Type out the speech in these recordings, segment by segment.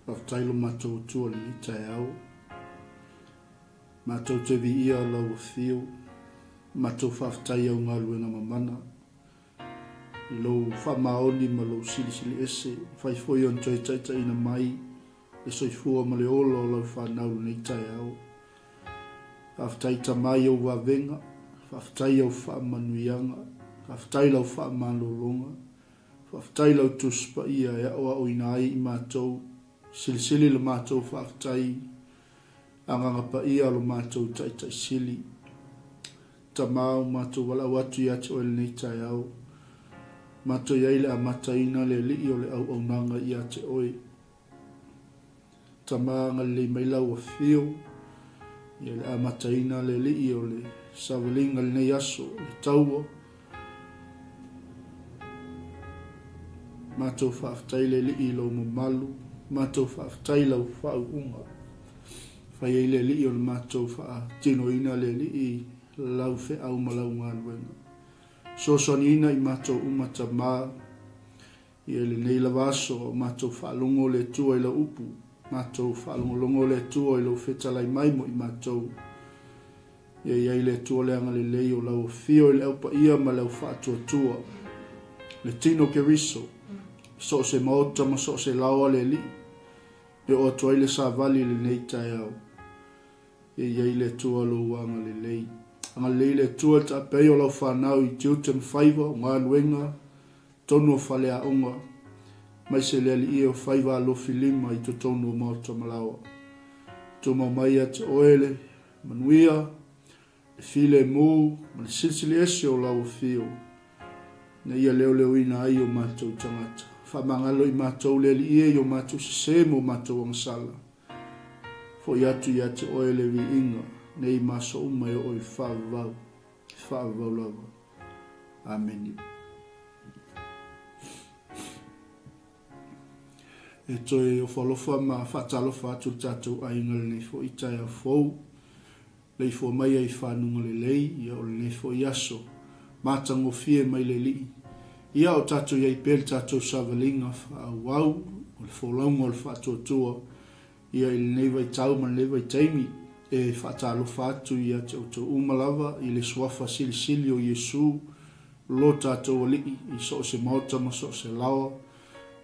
Faafetai lo matou Atua i lenei taeao. Matou te viia lau afio, matou faafetai i au galuega mamana, i lou faamaoni ma lou silisili ese, mafai foi ona toe taitaiina mai le soifua ma le ola o lau fanau i lenei taeao. Faafetai Tama i ou vavega, faafetai i au faamanuiaga, faafetai i lau faamalologa, Faafetai lau Tusi Paia e aoaoina ai i matou, silisili le matou faafetai, Agaga Paia lo matou Taitai Sili. Tama, o matou valaau atu ia te oe lenei taeao. Matou i ai le amataina le Alii o le auaunaga ia te oe. Tama agalelei mai lau afio ia le amataina le Alii o le savaliga lenei aso le taua. Matou faafetai le Alii i lou mamalu, matou faafetai i lau faauuga. Fai ai le Alii o le matou faatinoina le Alii lau feau ma lau galuega. Soasoaniina i matou uma Tama. Ia i lenei lava aso, a o matou faalogo le Atua i lau upu, matou faalogologo le Atua i lou fetalai mai mo i matou. Ia i ai le Atua le agalelei o lau afio i le au paia ma le au faatuatua, le tino Keriso, so o se maota ma so o se laoa le Alii, e oo atu ai le savali i lenei taeao. Ia i ai le Atua lou agalelei. Agalelei le Atua i le taape ai o lau fanau i tiute ma faiva o galuega, totonu o faleaoga, maise le alii o faiva alofi lima i totonu o maota ma laoa. Tumau mai ia te oe le manuia, le filemu ma le silisili ese o lau afio, ina ia leoleoina ai o matou tagata. Faamagalo i matou le Alii e i o matou sese ma o matou agasala. Foi atu ia te oe le viiga, nei ma aso uma e oo i le faavavau. Faavavau lava. Amene. E toe ofo alofa ma faatalofa atu le tatou aiga lenei foi taeao fou. Leifua mai ai fanuga lelei, ia o lenei foi aso. Matagofie mai le Alii. Ia o tatou i ai pea le tatou savaliga faaauau o le folauga o le faatuatua Ia i lenei vaitau ma lenei vaitaimi, e faatalofa atu ia te outou uma lava i le Suafa Silisili o Iesu, lo tatou Alii, i so o se maota ma so o se laoa,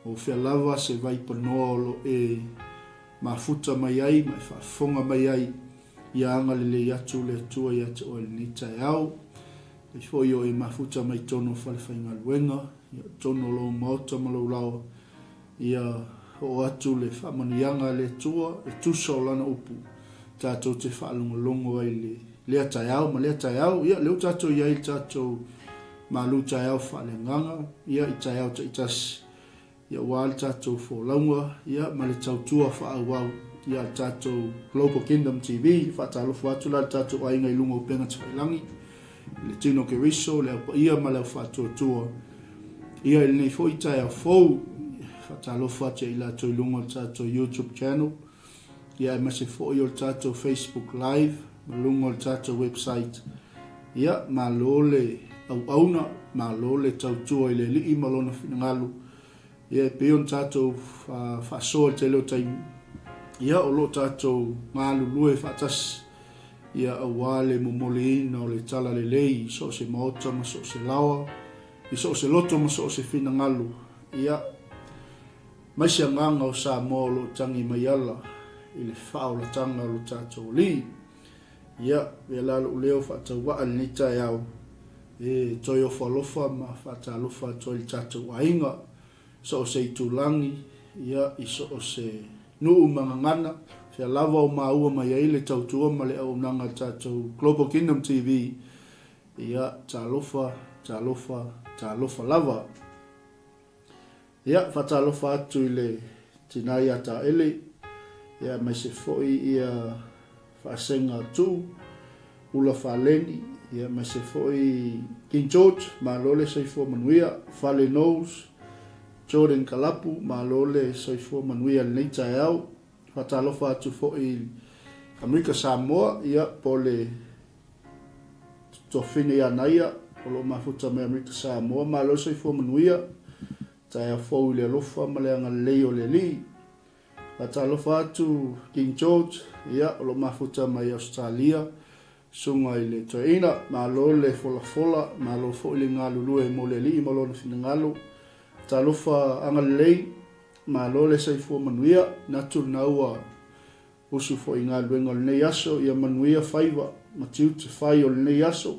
o fea lava se vaipanoa o lo e mafuta mai ai ma e faafofoga mai ai, ia agalelei atu le Atua ia te oe i lenei taeao. Ai foi o e mafuta mai totonu o falefaigaluega, ia totonu o lou maota ma lou laoa, Ia oo atu le faamanuiaga a le Atua e tusa o Lana upu, tatou te faalogologo ai i lea taeao ma lea taeao. Ia, lea ua tatou i ai i le tatou malu taeao faaleagaga, ia, i taeao taitasi, ia, aua le tatou folauga, ia, ma le tautua faaauau, ia, a le tatou Global Kingdom TV. Faatalofa atu la i le tatou aiga i luga o upega tafailagi. i le tino Keriso, le Au Paia ma le Au Faatuatua. Ia i lenei foi taeao fou, faatalofa atu ia i latou i luga o le tatou YouTube channel, ia aemaise foi o le tatou Facebook Live ma luga o le tatou website. Ia, malo le auauna, malo le tautua i le Alii ma Lona finagalo. Ia, e pei ona tatou faasoa i le tele o taimi, ia, o lo o tatou galulue faatasi, ia, aua le momoliina o le talalelei i so o se maota ma so o se laoa, i so o se loto ma so o se finagalo, ia, mai se agaga o Samoa o lo o tagi mai ala i le faaolataga o lo tatou Alii. Ia, avea la lou leo faatauvaa i lenei taeao e toe ofo alofa ma faatalofa atu ai i le tatou aiga, so o se itulagi, ia, i so o se nuu ma gagana, fea lava o maua mai ai le tautua ma le auaunaga a le tatou Global Kingdom TV, ia, talofa, talofa, talofa lava. Ia, faatalofa atu i le tina ia Taele, ia aemaise foi ia Faasega Tuu, Ula Faleni, ia aemaise foi King George, malo le soifua manuia, Fale Knowles, Jordan Kalapu, malo le soifua manuia i lenei taeao. Faatalofa atu foi i Amerika Samoa, ia po o le Tuafine ia Naia, o lo o mafuta mai Amerika Samoa. Malo le soifua manuia, taeao fou i le alofa ma le agalelei o le Alii. Faatalofa atu King George, ia, o lo o mafuta mai Ausetalia, Susuga i le Toeaina, malo le folafola, malo foi le galulue mo le Alii ma Lona finagalo. Talofa agalelei, malo le saifua manuia, manatu lena ua usu foi i galuega o lenei aso, ia manuia faiva ma tiute fai o lenei aso.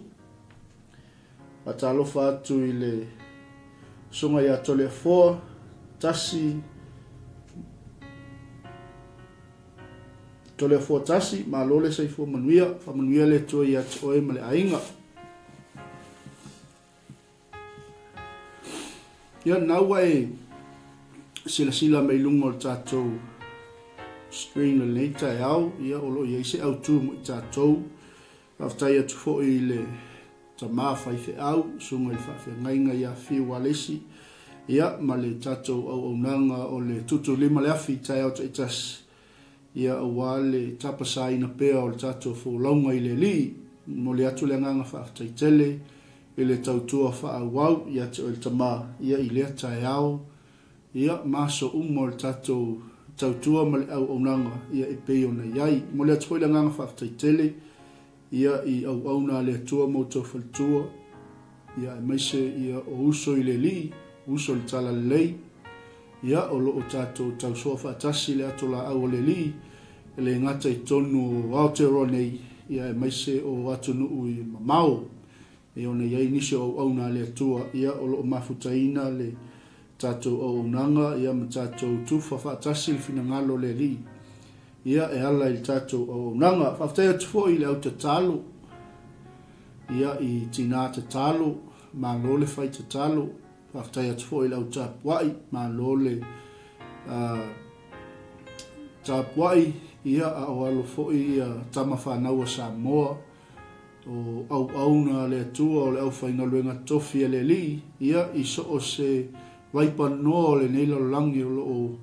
Faatalofa atu i le Susuga ia Toleafoa, tasi, Toleafoa tasi, malo le saifua manuia, faamanuia le Atua ia te oe ma le aiga. Ia, na ua e silasila mai luga o le tatou screen o lenei taeao, ia o lo o i ai se autu mo i tatou. Faafetai atu foi i le tama faifeau, susuga i le faafeagaiga ia Fiu Alesi, ia ma le tatou auaunaga o le Tuutuulima le Afi i taeao taitasi, ia aua le tapasaina pea o le tatou folauga i le Alii. E momoli atu le agaga faafetai tele i le tautua faaauau ia te oe le tama, ia i lea taeao, ia ma aso uma o le tatou tautua ma le auaunaga ia e pei ona i ai. E momoli atu foi le agaga faafetai tele ia i auauna a le Atua ma outou faletua, ia aemaise ia o uso i le Alii, uso i le Talalelei, ia o lo o tatou tausoa faatasi i le ato laau a le Alii, e le gata i totonu o Aotearoa nei, ia aemaise o atunuu i mamao. E ona i ai nisi o auauna a le Atua, ia o lo o mafutaina le tatou auaunaga, ia ma tatou tufa faatasi le finagalo o le Alii, ia e ala i le tatou auaunaga. Faafetai atu foi i le au tatalo, ia i tinā tatalo, malo le fai tatalo. Faafetai atu foi i le au tapuai, malo le tapuai, ia a o alo foi ia tama fanau a Samoa, o auauna a le Atua, o le aufaigaluega tofi a le Alii, ia i so o se vaipanoa o lenei lalolagi o lo o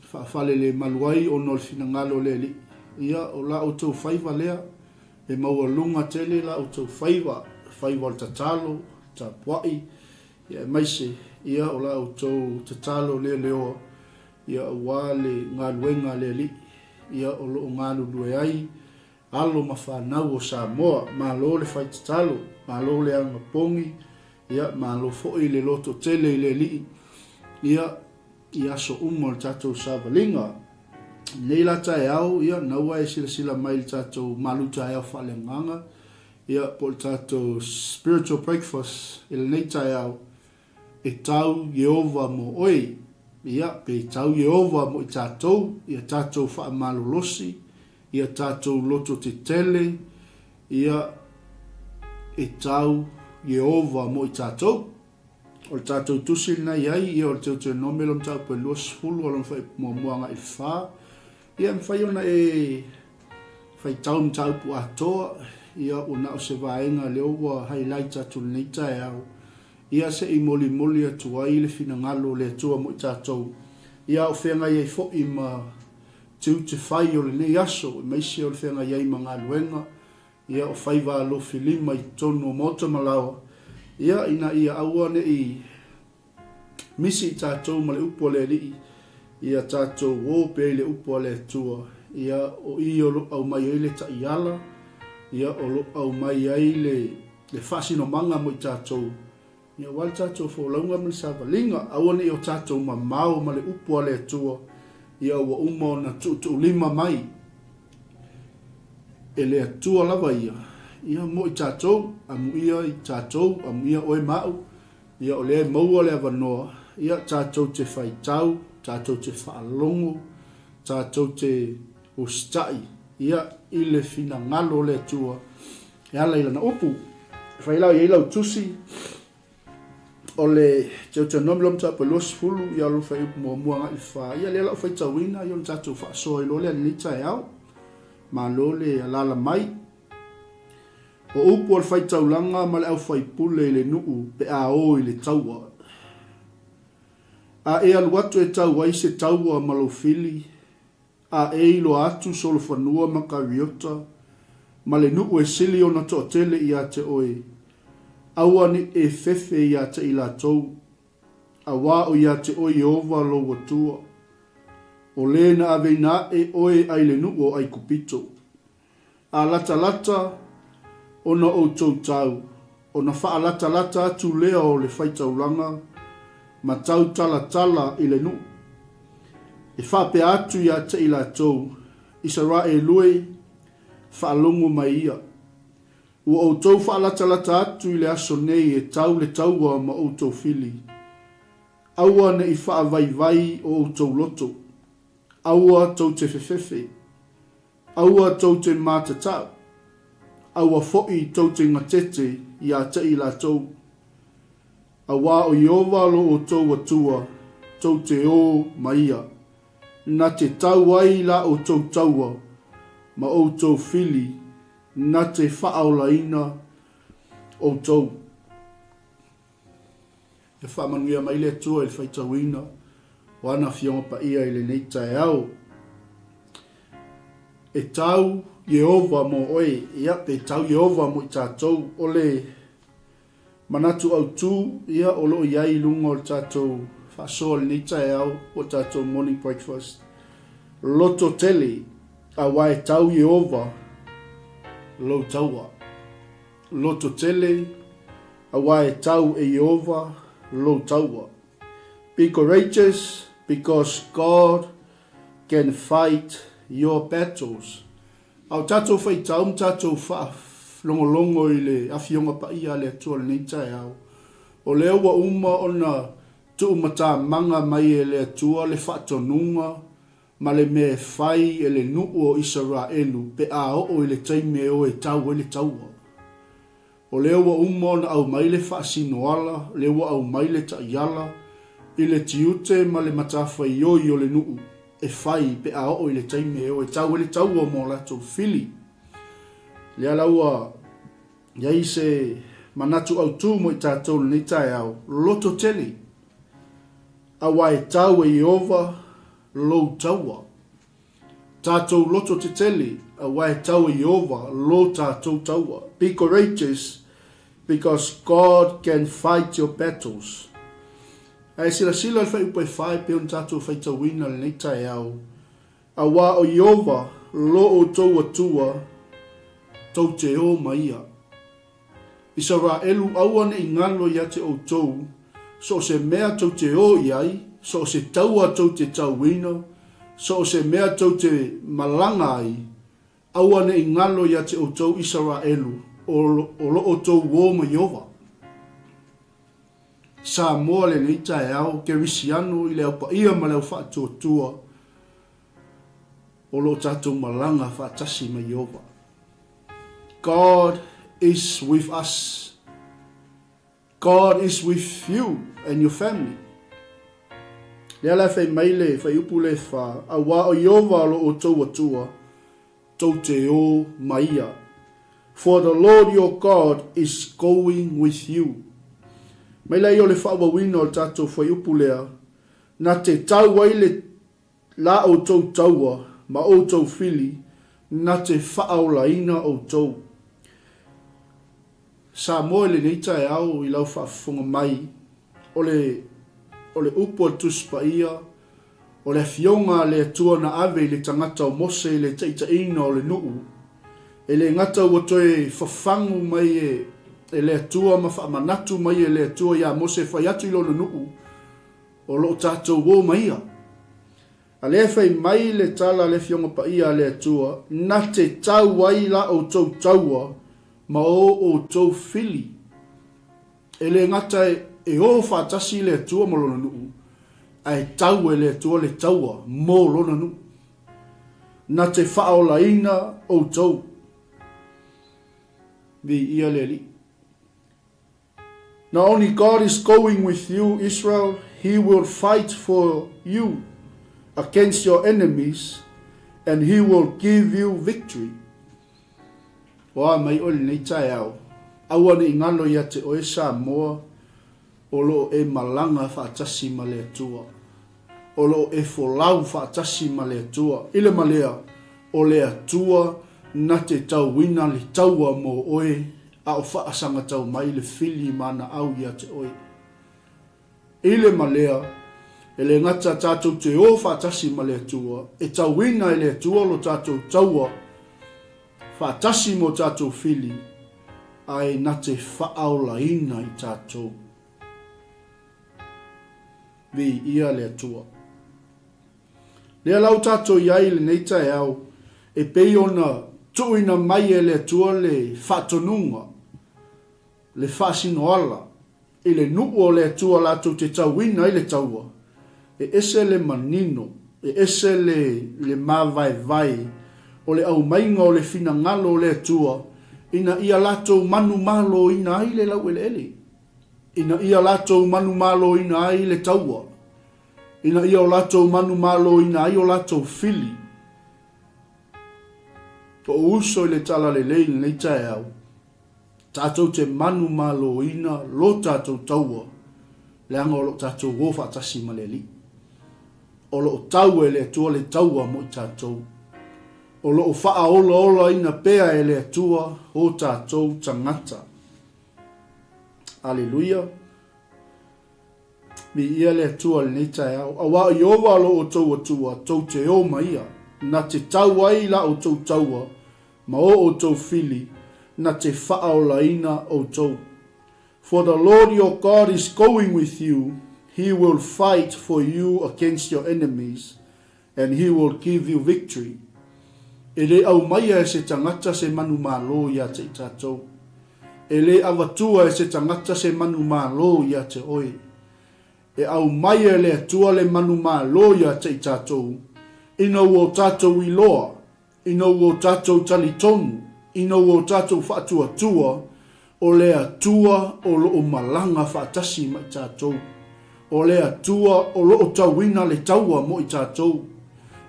faafalelemalu ai ona o le finagalo o le Alii. Ia, o la outou faiva lea, e maualuga tele la outou faiva, faiva o le tatalo, tapuai, ia aemaise, ia, o la outou tatalo leleoa, ia, aua le galuega a le Alii, ia, o lo o galulue ai alo ma fanau o Samoa. Malo le fai tatalo, malo le agapogi, ia, malo foi le lototele i le Alii, ia, i aso uma o le tatou savaliga. I lenei la taeao, ia, na ua e silasila mai i le tatou malu taeao faaleagaga, ia, po o le tatou spiritual breakfast i lenei taeao, e tau Ieova mo oe, ia, pe tau Ieova mo i tatou, ia tatou faamalolosi, ia tatou loto tetele, ia, e tau Ieova mo i tatou. O le tatou tusi lena i ai, ia o le Teuteronome lona mataupu e 20 a lona fuaiupu muamua agai i le fa. Ia e mafai ona e faitau mataupu atoa, ia ua na o se vaega lea ua highlight atu i lenei taeao, ia se i molimoli atu ai le finagalo o le Atua mo i tatou, ia a o feagai ai foi ma tiute fai o lenei aso, aemaise o le feagai ai ma galuega, Ia, o faiva alofi lima i totonu o maota ma laoa, ia, ina ia aua ne i misi i tatou ma le upu a le Alii, ia tatou o pea i le upu a le Atua, ia, o i o lo o aumai ai le taiala, ia, o lo o aumai ai le, le faasinomaga mo i tatou, Ia aua le tatou folauga ma le savaliga, aua ne i o tatou mamao ma le upu a le Atua, ia ua uma ona tuutuulima mai e le Atua lava ia, ia mo i tatou, amuia i tatou, amuia oe ma au, ia o lea e maua le avanoa, ia tatou te faitau, tatou te faalogo, tatou te usitai, ia i le finagalo o le Atua, E ala i lana upu. E fai la i ai lau tusi, o le Deuteronomy lo mataupu e 20, ia lo fai upu muamua agai i le fa. Ia lea lau faitauina, ia ona tatou faasoa ai loa lea lenei taeao. Malo le alaala mai. O upu o le faitaulaga ma le aufaipule i le nuu pe a o i le taua. A e alu atu e tau ai se taua ma lou fili, A e iloa atu solofanua ma Kariota, ma le nuu e sili ona toatele ia te oe, aua ne i e fefe ia te i latou, auā o ia te oe Ieova lou Atua. O lē na aveina aʻe oe ai le nuʻu o ʻAikupito. A latalata ona outou tau, ona faalatalata atu lea o le faitaulaga ma tautalatala i le nuʻu. E faapea atu iā te i latou, Isaraelu e, faalogo mai ia. Ua outou faalatalata atu i le aso nei e tau le taua ma outou fili. Aua ne i faavaivai o outou loto. Aua tou te fefefe. Aua tou te mātatau. Aua foʻi tou te gatete iā te i latou. Auā o Ieova lo outou Atua, tou te ō ma ia. Na te tau ai la outou taua ma outou fili, na te faaolaina outou. Ia faamanuia mai le Atua i le faitauina o ana Afioga Paia i lenei taeao. E tau Ieova mo oe, ia, pe tau Ieova mo i tatou, o le manatu autu, ia, o lo o i ai i luga o le tatou faasoa i lenei taeao, o tatou morning breakfast. Loto tele, aua e tau Ieova lou taua. Loto tele, aua e tau e Ieova lou taua. Be courageous because God can fight your battles. A o tatou faitau ma tatou faalogologo i le Afioga Paia a le Atua i lenei taeao, o lea ua uma ona tuumatamaga mai e le Atua le faatonuga ma le mea e fai e le nuu o Isaraelu pe a oo i le taimi e o e tau ai le taua. O lea ua uma ona aumai le faasinoala, lea ua aumai le taiala i le tiute ma le matafaioi o le nuu e fai pe a oo i le taimi e o e tau ai le taua mo latou fili. Lea la ua i ai se manatu autu mo i tatou i lenei taeao, loto tele, aua e tau e Ieova lou taua. Tatou loto tetele, aua e tau e Ieova lo tatou taua. Be courageous because God can fight your battles. Ae silasila i le fuaiupu e fa e pei ona tatou faitauina i lenei taeao, Auā o Ieova lo outou Atua, tou te ō ma ia. Isaraelu aua ne i ngalo ia te outou, so o se mea tou te ō i ai, so o se taua tou te tauina, so o se mea tou te malaga ai, aua ne i ngalo ia te outou Isaraelu, o, o lo outou ō ma Ieova. Samoa lenei taeao, Kerisiano i le au paia ma le au faatuatua, o lo o tatou malaga faatasi ma Ieova. God is with us. God is with you and your family. Lea la e fai mai le fuaiupu le fa, auā o Ieova lo outou Atua, tou te ō ma ia. For the Lord your God is going with you. Mai laia o le faaauauina o le tatou fuaiupu lea, na te tau ai le La outou taua ma outou fili na te faaolaina outou. Samoa i lenei taeao i lau faafofoga mai, o le, o le upu a le Tusi Paia, o le Afioga a le Atua na ave i le tagata o Mose i le taitaiina o le nuu, e le gata ua toe fafagu mai e, e le Atua ma faamanatu mai e le Atua iā Mose e fai atu i lona nuu, O lo o tatou o ma ia. A lea e fai mai le tala a le Afioga Paia a le Atua, na te tau ai la outou taua ma o outou fili. E le gata e o faatasi le Atua ma Lona nuu, ae tau e le Atua le taua mo Lona nuu. Na te faaolaina outou. Viia le Alii. Not only God is going with you, Israel, He will fight for you against your enemies and He will give you victory. O a mai oe lenei taeao, aua ne i ngalo ia te oe Samoa o lo o e malaga faatasi ma le Atua. O lo o e folau faatasi ma le Atua. I le malea, o le Atua na te tauina le taua mo oe a o faasagatau mai le fili ma ana au ia te oe. I le malea, E le gata tatou te o faatasi ma le Atua, e tauina e le Atua lo tatou taua faatasi mo tatou fili, ae na te faaolaina i tatou. Viia le Atua. Lea la ua tatou i ai i lenei taeao, e pei ona tuuina mai e le Atua le faatonuga, le faasinoala, i le nuu o le Atua latou te tauina ai le taua, e ese le manino, e ese le le mavaevae o le aumaiga o le finagalo o le Atua ina ia latou manumaloina ai le laueleele, ina ia latou manumaloina ai le taua, ina ia o latou manumaloina ai o latou fili. Toʻu uso i le Talalelei i lenei taeao, Tatou te manumaloina lo tatou taua, leaga o lo o tatou o faatasi ma le Alii. O lo o tau e le Atua le taua mo i tatou. O lo o faaolaolaina pea e le Atua o tatou tagata. Aleluia! Viia le Atua i lenei taeao. Aua o Ieova lo outou Atua, tou te o ma ia, na te tau ai la outou taua, ma o outou fili, na te faaolaina outou. For the Lord your God is going with you, he will fight for you against your enemies, and he will give you victory. E le aumaia e se tagata se manumalo ia te i tatou. E le avatua e se tagata se manumalo ia te oe. E aumaia e le Atua le manumalo ia te i tatou, ina ua o tatou iloa Ina ua o tatou talitonu, ina ua o tatou faatuatua, o le Atua o lo o malaga faatasi ma i tatou. O le Atua o lo o tauina le taua mo i tatou.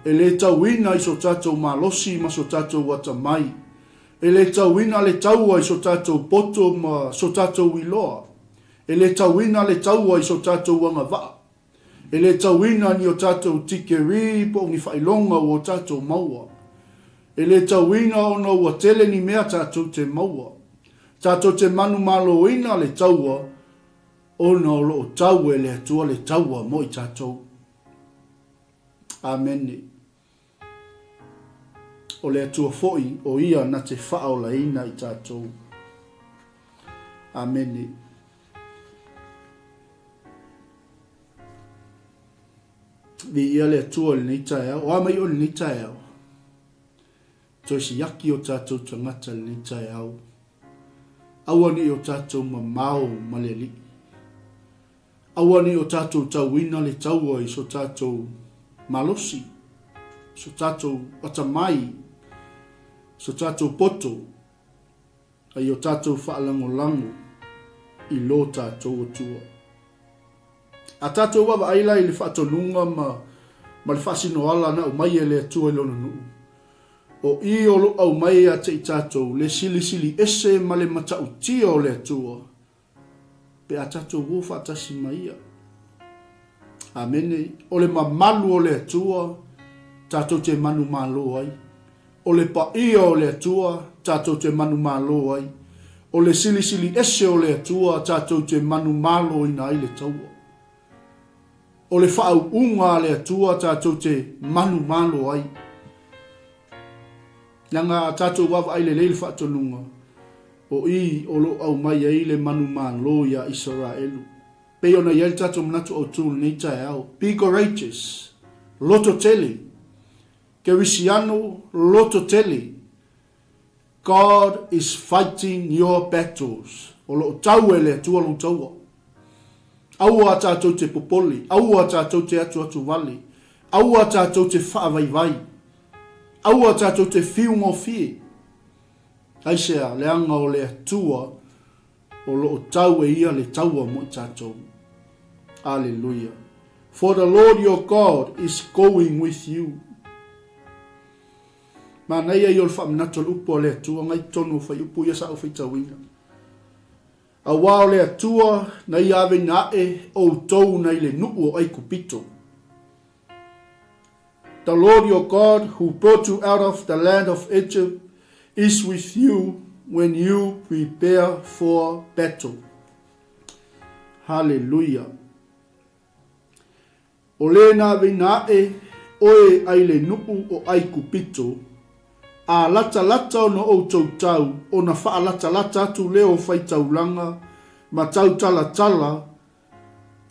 E le tauina i so tatou malosi ma so tatou atamai. E le tauina le taua i so tatou poto ma so tatou iloa. E le tauina le taua i so tatou agavaa. E le tauina ni o tatou tikerī po o ni faailoga ua o tatou maua. E le tauina ona ua tele ni mea tatou te maua. Tatou te manumaloina le taua ona o lo o tau e le Atua le taua mo i tatou. Amene. O le Atua foi o Ia na te faaolaina i tatou. Amene. Viia le Atua i lenei taeao. O a mai oe i lenei taeao? Toe siaki o tatou tagata i lenei taeao. Aua ne i o tatou mamao ma le Alii. Aua ne i o tatou tauina le taua i so tatou malosi, so tatou atamai, so tatou poto, a i o tatou faalagolago i lo tatou Atua. A tatou vaavaai la i le faatonuga ma ma le faasinoala na aumai e le Atua i Lona nuu, o i o lo aumai ia te i tatou le silisili ese ma le matautia o le Atua, pe a tatou o faatasi ma Ia. Amene. O le mamalu o le Atua tatou te manumalo ai. O le paia o le Atua tatou te manumalo ai. O le silisili ese o le Atua tatou te manumaloina ai le taua. O le faauuga a le Atua tatou te manumalo ai. Leaga a tatou vaavaai lelei i le faatonuga, o i o lo o aumai ai le manumalo iā Isaraelu. Pei ona i ai le tatou manatu autu i lenei taeao, Be courageous, loto tele, Kerisiano, loto tele, God is fighting your battles. O lo o tau e le Atua lou taua. Aua tatou te popole, aua tatou te atuatu vale, aua tatou te faavaivai, aua tatou te fiugofie. Aisea, leaga o le Atua o lo o tau e ia le taua mo i tatou. Aleluia. For the Lord your God is going with you. Manaia ia o le faamanatu o le upu a le Atua ngai totonu o fuaiupu ia sa ou faitauina. Auā o le Atua na ia aveina aʻe outou nai le nuu o Aikupito. The Lord your God who brought you out of the land of Egypt is with you when you prepare for battle. Haleluia. O lē na aveina aʻe oe ai le nuʻu o ʻAikupito, a latalata ona outou tau, ona faalatalata atu lea o faitaulaga ma tautalatala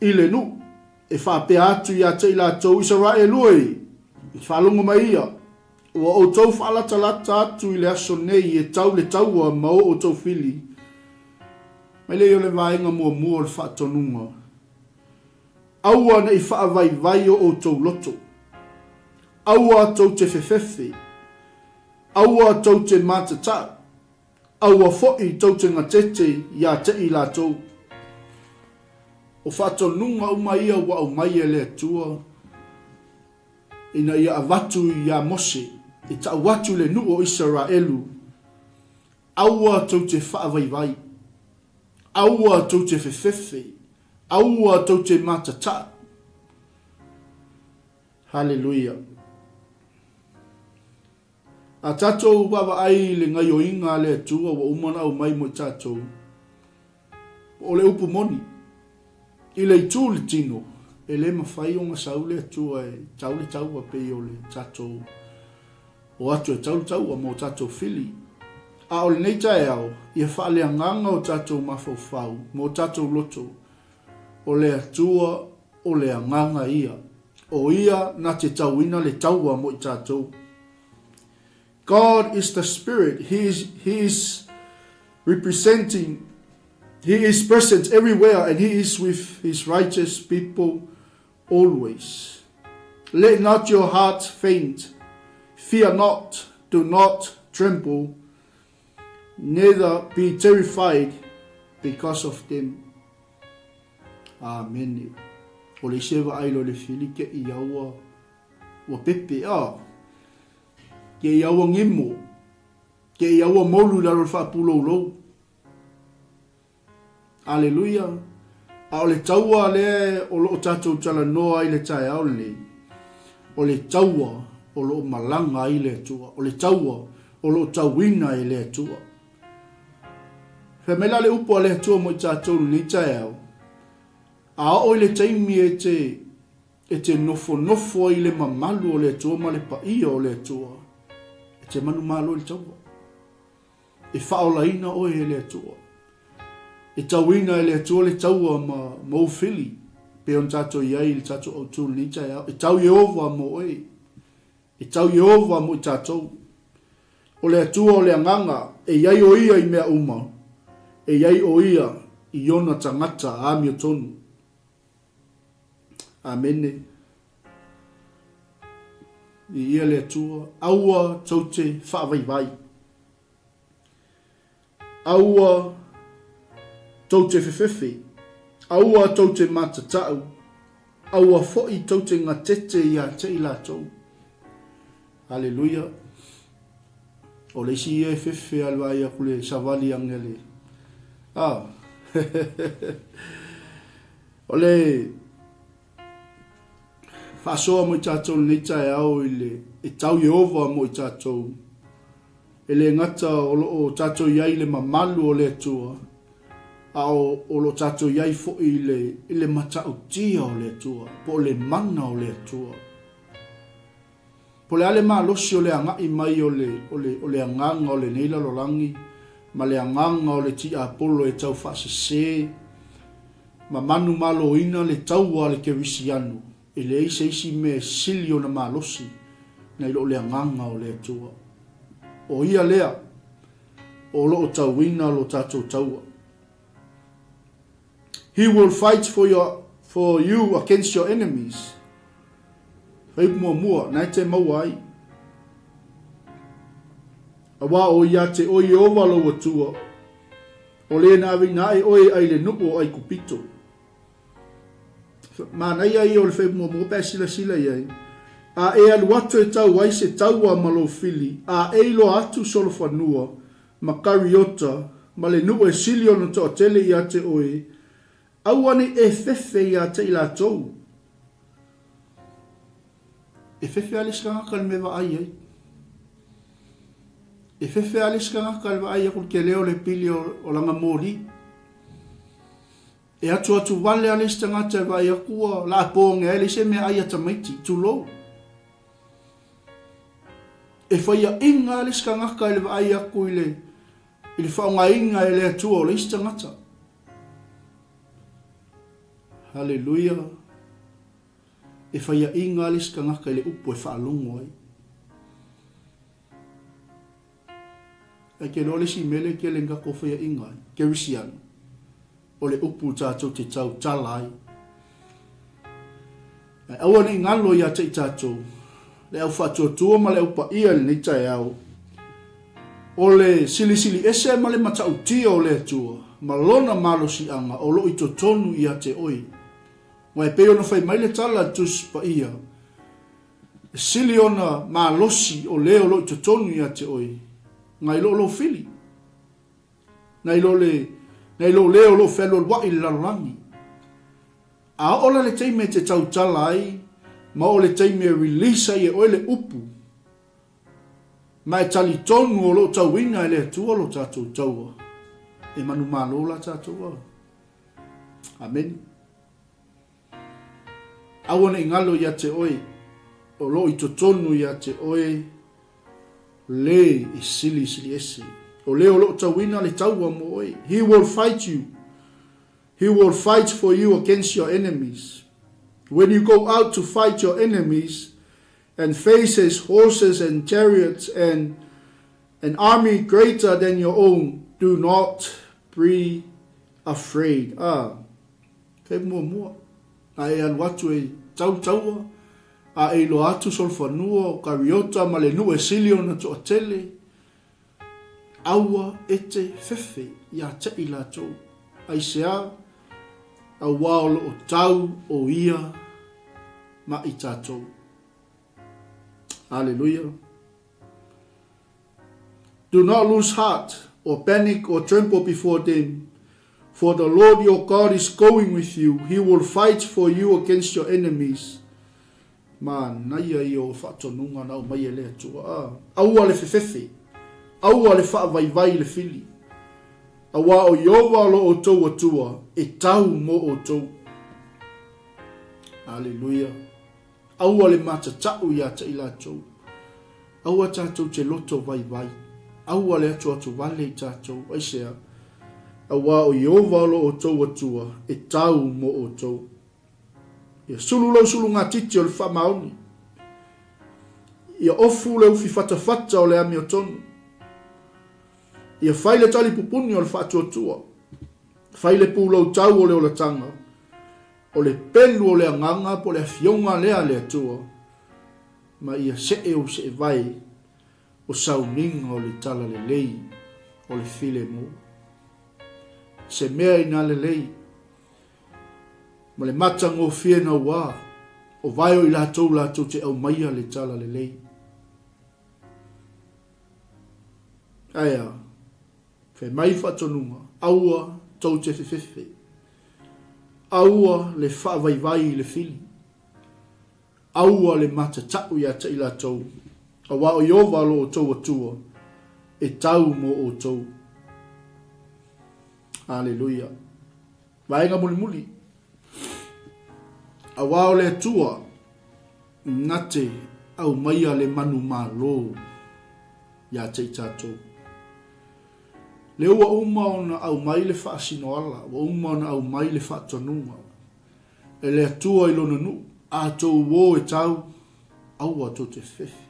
i le nuʻu, e faapea atu ia te i latou, Isaraelu e, faalogo mai ia, ua outou faalatalata atu i le aso nei e tau le taua ma o outou fili. Mai lea o le vaega muamua o le faatonuga. Aua ne i faavaivai o outou loto. Aua tou te fefefe. Aua tou te matatau. Aua foi tou te gatete iā te i latou. O faatonuga uma ia ua aumai e le Atua ina ia avatu iā Mose e tau atu i le nuu o Isaraelu, Aua tou te faavaivai. Aua tou te fefefe. Aua tou te matatau. Haleluia. A tatou vaavaai i le gaioiga a le Atua ua uma ona aumai mo i tatou, o le upu moni, i le itu o le tino, e le mafai ona sau le Atua e tau le taua pei o le tatou o atu e tau le taua mo tatou fili. A o lenei taeao, ia faaleagaga o tatou mafaufau ma o tatou loto, o le Atua o le Agaga ia, o Ia na te tauina le taua mo i tatou. God is the Spirit, He is, He is representing, He is present everywhere and He is with His righteous people always. Let not your heart faint, fear not, do not tremble, neither be terrified because of them. Amene. O le isi e vaai loa i le fili ke i aua ua pepe a. Ke i aua ngimo. Ke i aua molu i lalo o le faapulou Aleluia! A o le taua lea o lo o tatou talanoa ai i le taeao lenei, o le taua o lo o malaga ai le Atua, o le taua o lo o tauina e le Atua. Fai mai la le upu a le Atua mo i tatou i lenei taeao, a oo i le taimi e te e te nofonofo ai i le mamalu o le Atua ma le paia o le Atua, e te manumalo i le taua. E faaolaina oe e le Atua. E tauina e le Atua le taua ma ma ou fili, pei ona tatou i ai i le tatou autu i lenei taeao. E tau Ieova mo oe. E tau Ieova mo i tatou. O le Atua o le Agaga, e i ai o Ia i mea uma, e i ai o Ia i ona tagata amiotonu. Amene. Viia le Atua, aua tou te faavaivai. Aua tou te fefefe, aua tou te matatau, aua foi tou te gatete ia te i latou. Aleluia. O le isi ia e fefe a le vaai aku le savali ane le... Ah. O le faasoa mo i tatou lenei taeao i le e tau Ieova mo i tatou. E le gata o lo o tatou i ai i le mamalu o le Atua, a o, o lo o tatou i ai foi i le, i le matautia o le Atua, po o le mana o le Atua. Po o le a le malosi o le agai mai o le, o le, o le agaga o lenei lalolagi ma le agaga o le tiapolo e tau faasese ma manumaloina le taua a le Kerisiano, e leai se isi mea e sili ona malosi nai lo le agaga o le Atua. O Ia lea o lo o tauina lo tatou taua. He will fight for your for you against your enemies. Fuaiupu muamua, na e te maua ai. Auā o ia te oe Ieova lou Atua, o le na aveina ae oe ai le nuʻu o Aikupito. Manaia ia o le fuaiupu muamua pe a silasila i ai. A e alu atu e tau ai se taua ma lou fili, a e iloa atu solofanua, ma Kariota, ma le nuu e sili ona toatele ia te oe, aua nei e fefe ia te i latou. E fefe a le isi tagata i le mea e vaai ai. E fefe a le isi tagata i le vaai aku i le tele o le pili o, o lana moli. E atuatu vale a le isi tagata e vaai atu ua laapoge ai le isi mea ai a tamaiti, tulou. E faiaʻiga le isi tagata i le vaai atu i le i le faaaogaina e le Atua o le isi tagata. Haleluia! E faiaʻiga le isi tagata i le upu e faalogo ai. Ae ke iloa le isi mea lea e tele ina tatou faiaʻiga ai, Kerisiano, o le upu tatou te tautala ai. Ae aua ne i galo ia te i tatou, le au faatuatua ma le au paia i lenei taeao, o le silisili ese ma le matautia o le Atua ma Lona malosiaga o lo o i totonu ia te oe. Aua e pei ona fai mai le tala a le Tusi Paia, E sili ona malosi o le o lo o i totonu ia te oe, nai lo lou fili, nai lo le, nai lo le o lo o fealualuaʻi i le lalolagi. A oo la le taimi e te tautala ai, ma oo le taimi e release ai e oe le upu, ma e talitonu o lo o tauina e le Atua lo tatou taua, e manumalo la tatou a. Amene. Aua ne i galo ia te oe, o lo o i totonu ia te oe le e silisili ese, o le o lo o tauina le taua mo oe. He will fight you. He will fight for you against your enemies. When you go out to fight your enemies and face his horses and chariots and an army greater than your own, do not be afraid. Ah. Kei muamua, a e alu atu e tau taua, a e iloa atu solofanua o Kariota ma le nuu e sili ona toatele, aua e te fefe ia te i latou. Aisea? Auā o lo o tau o ia ma i tatou. Aleluia. Do not lose heart or panic or tremble before them, for the Lord your God is going with you, he will fight for you against your enemies. Manaia ia o faatonuga na aumai e le Atua. A, aua le fefefe, aua le faavaivai i le fili, auā o Ieova lo outou Atua e tau mo outou. Aleluia. Aua le matatau ia te i latou. Aua tatou te loto vaivai. Aua le atuatu vale i tatou. Aisea? Auā o Ieova o lo outou Atua e tau mo outou. Ia sulu lou sulugatiti o le faamaoni. Ia ofu le ufi fatafata o le amiotonu. Ia fai le talipupuni o le faatuatua. Fai le pulou tau o le olataga. O le pelu o le agaga po o le afioga lea a le Atua, ma ia see ou seevae o sauniga o le talalelei o le filemu. Se mea ina lelei, ma le matagofie nauā, o vae o i latou latou te aumaia le talalelei. Aea. Fai mai faatonuga, aua tou te fefefe. Aua le faavaivai i le fili. Aua le matatau ia te i latou, auā o Ieova lo outou Atua, e tau mo outou. Aleluia. Vaega mulimuli. Auā o le Atua na te aumaia le manumalo ia te i tatou. Lea ua uma ona aumai le faasinoala, ua uma ona aumai le faatonuga e le Atua i Lona nuu, a tou uō e tau, aua tou te fefe.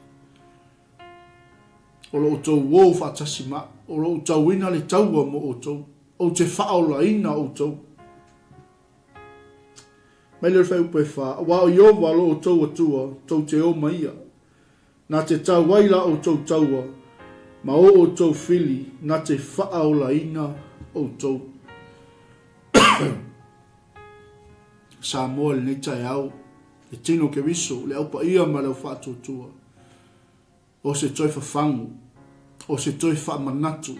O lo outou uō faatasi ma au, o lo o tauina le taua mo outou, ou te faaolaina outou. Mai lea o le fuaiupu e fa, Auā o Ieova lo outou Atua, tou te ō mai ia. Na te tau ai la outou taua, ma o outou fili, na te faaolaina outou. Samoa i lenei taeao, le tino Keriso, le au paia ma le au faatuatua. O se toe fafagu, o se toe faamanatu.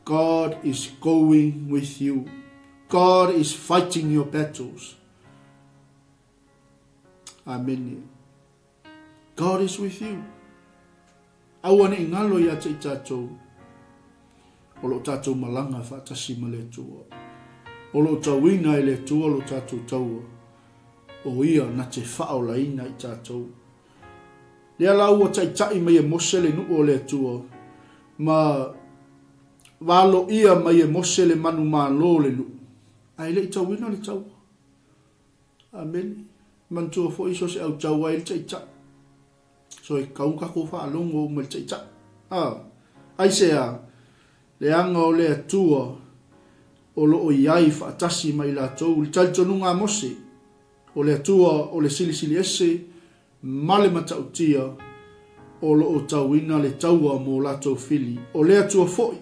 God is going with you. God is fighting your battles. Amene. God is with you. Aua ne i ngalo ia te i tatou. O lo o tatou malaga faatasi ma le Atua. O lo o tauina e le Atua lo tatou taua, o Ia na te faaolaina i tatou. Lea la ua taitai mai e Mose le nuu o le Atua, ma valoia mai e Mose le manumalo o le nuu, ae le i tauina le taua. Amene. Manatua foi so o se autau ai le taitai. So e tatau ona tatou faalogo uma i le Taitai. A. Aisea? Leaga o le Atua o lo o i ai faatasi ma i latou. I le talitonuga a Mose, o le Atua o le Silisili Ese ma le Matautia o lo o tauina le taua mo latou fili. O le Atua foi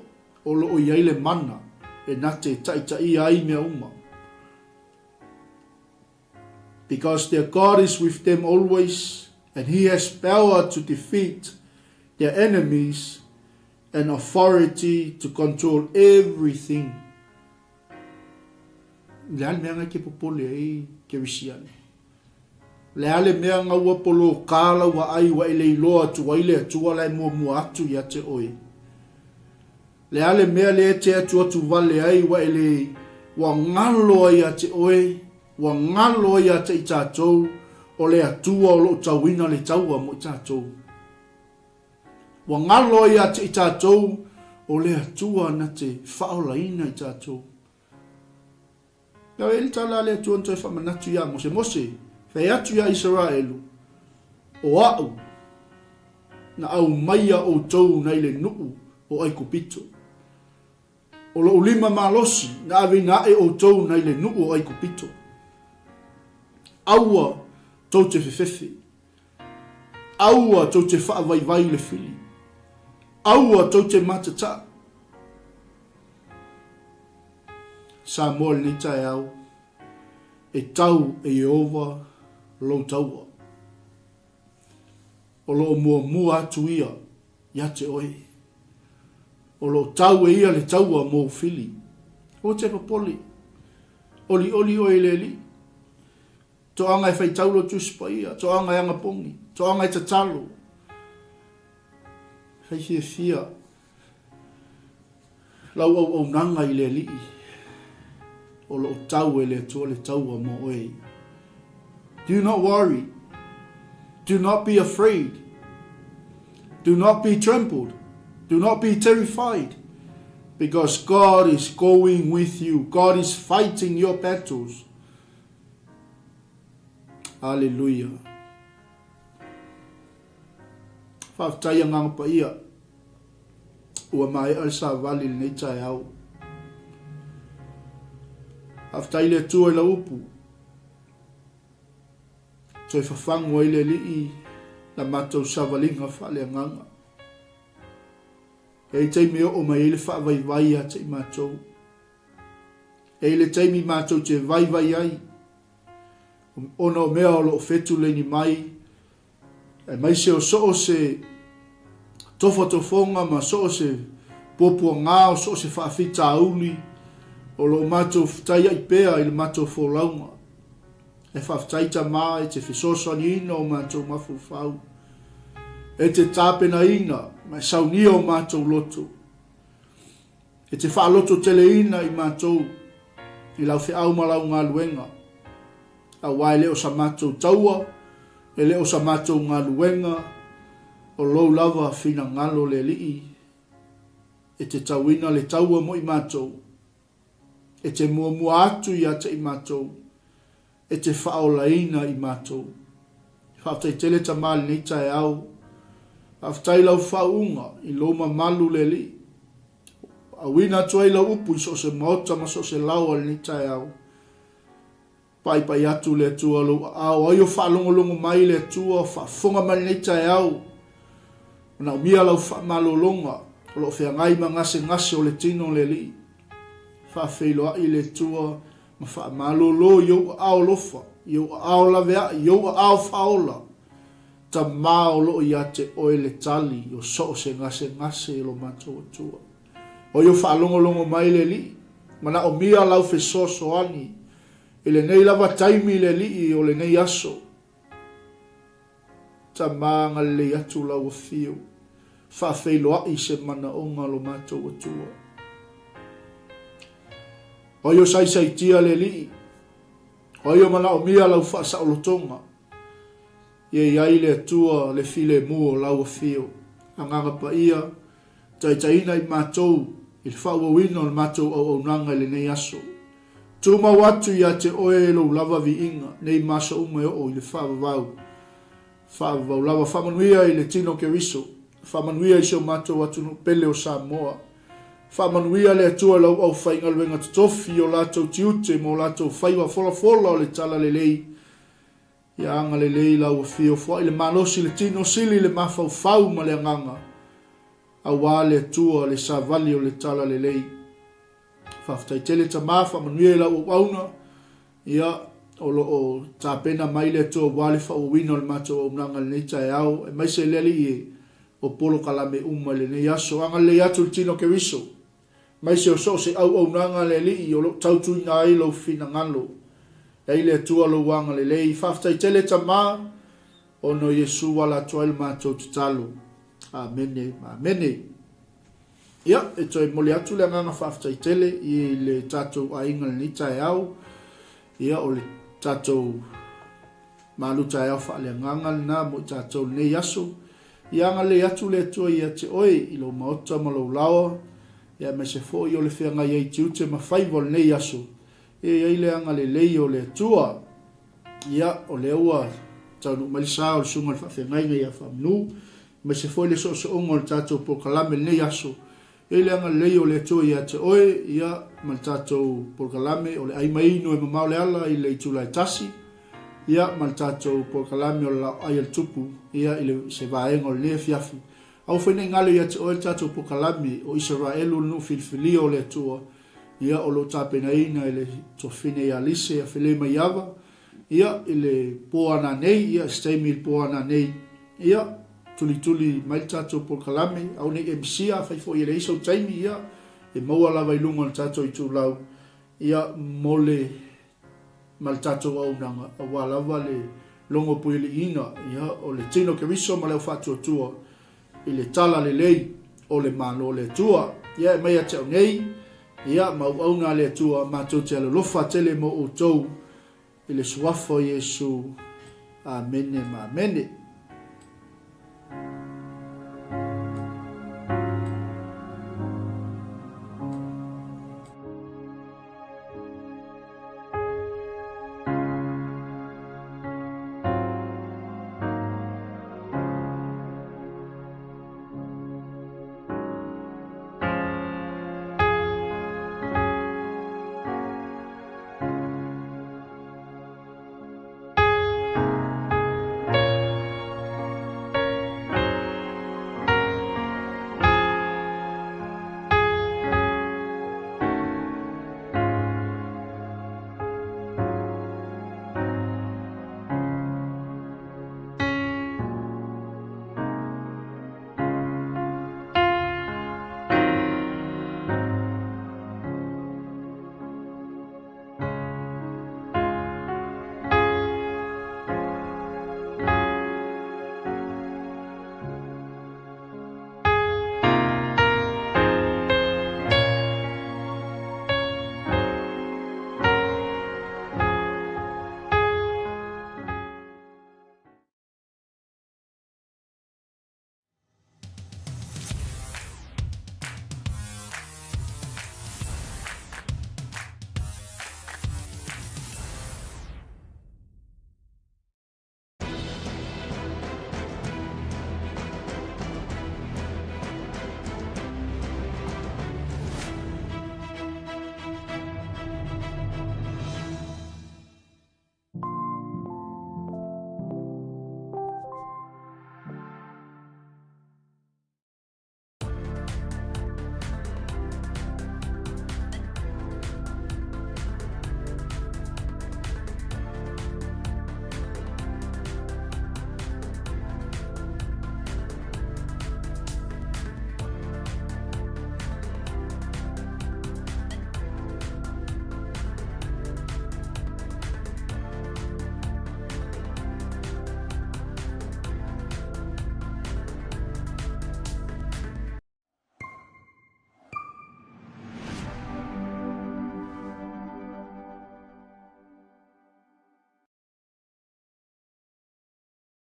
o lo o i ai le mana e na te taitaia ai mea uma. Because their God is with them always and he has power to defeat their enemies and authority to control everything. Le a le mea ngai ke popole ai Kerisiano? Le a le mea nga ua poloka lau vaai ua e le iloa atu ai le Atua la e muamua atu ia te oe? Le a le mea lea e te atuatu vale ai ua e le ua galo ai ia te oe, ua galo ai ia te i tatou, o le Atua o lo o tauina le taua mo i tatou. Ua galo ai ia te i tatou, o le Atua na te faaolaina i tatou. Pea ai le tala a le Atua na toe faamanatu iā Mose, Mose, fai atu iā Isaraelu, O A'u, na aumaia outou nai le nu'u o Aikupito. O Lo'u lima malosi na aveina a'e outou nai le nu'u o Aikupito. Aua tou te fefefe. Aua tou te faavaivai i le fili. Aua tou te matata'a. Samoa i lenei taeao, e tau e Ieova lou taua. O lo o muamua atu ia ia te oe. O lo o tau e ia le taua mou fili. Aua te popole. Olioli oe i le Alii. Toaga e faitau lou Tusi Paia, toaga e agapogi, toaga e tatalo. Fai fiafia Lau auaunaga i le Alii, o lo o tau e le Atua le taua mo oe. Do not worry. Do not be afraid. Do not be trembled. Do not be terrified. Because God is going with you. God is fighting your battles. Hallelujah. Faafetai Agaga Paia ua maea le savali i lenei taeao. Faafetai le Atua i lau upu. Toe fafagu ai le Alii la matou savaliga faaleagaga. E i ai taimi e oo mai ai le faavaivai ia te i matou. E i le taimi matou te vaivai ai, ona o mea o lo o fetuleini mai, aemaise o so o se tofatofoga ma so o se puapuagā o so o se faafitauli o lo o matou fetaiai pea i le matou folauga. E faafetai Tama e te fesoasoaniina o matou mafaufau, e te tapenaina ma e saunia o matou loto, E te faalototeleina i matou i lau feau ma lau galuega, aua e le o sa matou taua, e le o sa matou galuega, o lou lava finagalo le Alii, e te tauina le taua mo i matou, e te muamua atu ia te i matou, e te faaolaina i matou. Faafetai tele Tama i lenei taeao. Faafetai i lau faauuga i lou mamalu le Alii. Ua auina atu ai lau upu i so o se maota ma so o se laoa i lenei taeao. Paipai atu le Atua lou aao, ai o faalogologo mai le Atua, o faafofoga mai lenei taeao. Manaomia lau faamalologa o lo o feagai ma gasegase o le tino le Alii. Faafeiloai le Atua ma faamalolo i ou aao alofa, i ou aao laveai, i ou aao faaola. Tama o lo o ia te oe le tali o so o se gasegase e lo matou Atua. O io faalogologo mai le Alii, manaomia lau fesoasoani i lenei lava taimi le Alii o lenei aso. Tama agalelei atu lau afio, faafeiloai se manaoga lo matou Atua. O ai o saisaitia le Alii? O ai o manaomia lau faasaolotoga? Ia i ai le Atua le filemu o lau afio. Agaga Paia, taitaiina i matou i le faaauauina o le matou auaunaga i lenei aso. Tumau atu ia te oe lou lava viiga nei ma aso uma e oo i le faavavau. Faavavau lava. Faamanuia i le tino Keriso. Faamanuia i si o matou atunuu pele o Samoa. Faamanuia le Atua i lau aufaigaluega totofi i o latou tiute ma o latou faiva folafola o le Talalelei. Ia agalelei lau afio, foai le malosi i le tino, sili le mafaufau ma le agaga, aua le Atua le savali o le Talalelei. Faafetai tele Tama, faamanuia i lau auauna, ia, o lo o tapena mai le Atua aua le faaauauina o le matou auaunaga i lenei taeao, aemaise le Alii e, o polokalame uma i lenei aso. Agalelei atu i le tino Keriso. Aemaise o so o se auaunaga a le Alii o lo o tautuina ai lou finagalo. E ai le Atua lou agalelei. Faafetai tele Tama, ona o Iesu ala atu ai le matou tatalo. Amene ma amene. Ia, e toe momoli atu le agaga faafetai tele i le tatou aiga i lenei taeao. Ia, o le tatou malu taeao faaleagaga lena mo i tatou i lenei aso. Ia agalelei atu le Atua ia te oe i lou maota ma lou laoa, ia aemaise foi o le feagai ai i tiute ma faiva o lenei aso. Ia i ai le agalelei o le Atua. Ia, o lea ua taunuu mai le sa o le Susuga i le Faafeagaiga ia Faamanu, aemaise foi le soosooga o le tatou polokalame i lenei aso. E i ai le agalelei o le Atua ia te oe, ia, ma le tatou polokalame o le ai mai inu e mamao le ala i le itula e tasi, ia, ma le tatou polokalame o le laoai a le Tupu, ia, i le, se vaega o lenei afiafi. Aua foi ne i galo ia te oe le tatou polokalame o Isaraelu le nuu filifilia o le Atua, ia, o lo o tapenaina e le Tuafafine ia Lise Afelemaiava, Ia, i le po a nanei, ia, se taimi i le po a nanei, ia, tulituli mai le tatou polokalame, aua ne i e misia, afai foi e leai sou taimi, ia, e maua lava i luga o le tatou itulau, ia, mo le, ma le tatou auaunaga, aua lava le logo puialiiina, ia, o le tino Keriso ma le au faatuatua i le tala lelei o le Malo o le Atua. Ia, e mai ia te au nei, ia, ma auauna a le Atua, matou te alolofa tele mo outou i le Suafa o Iesu. Amene ma amene.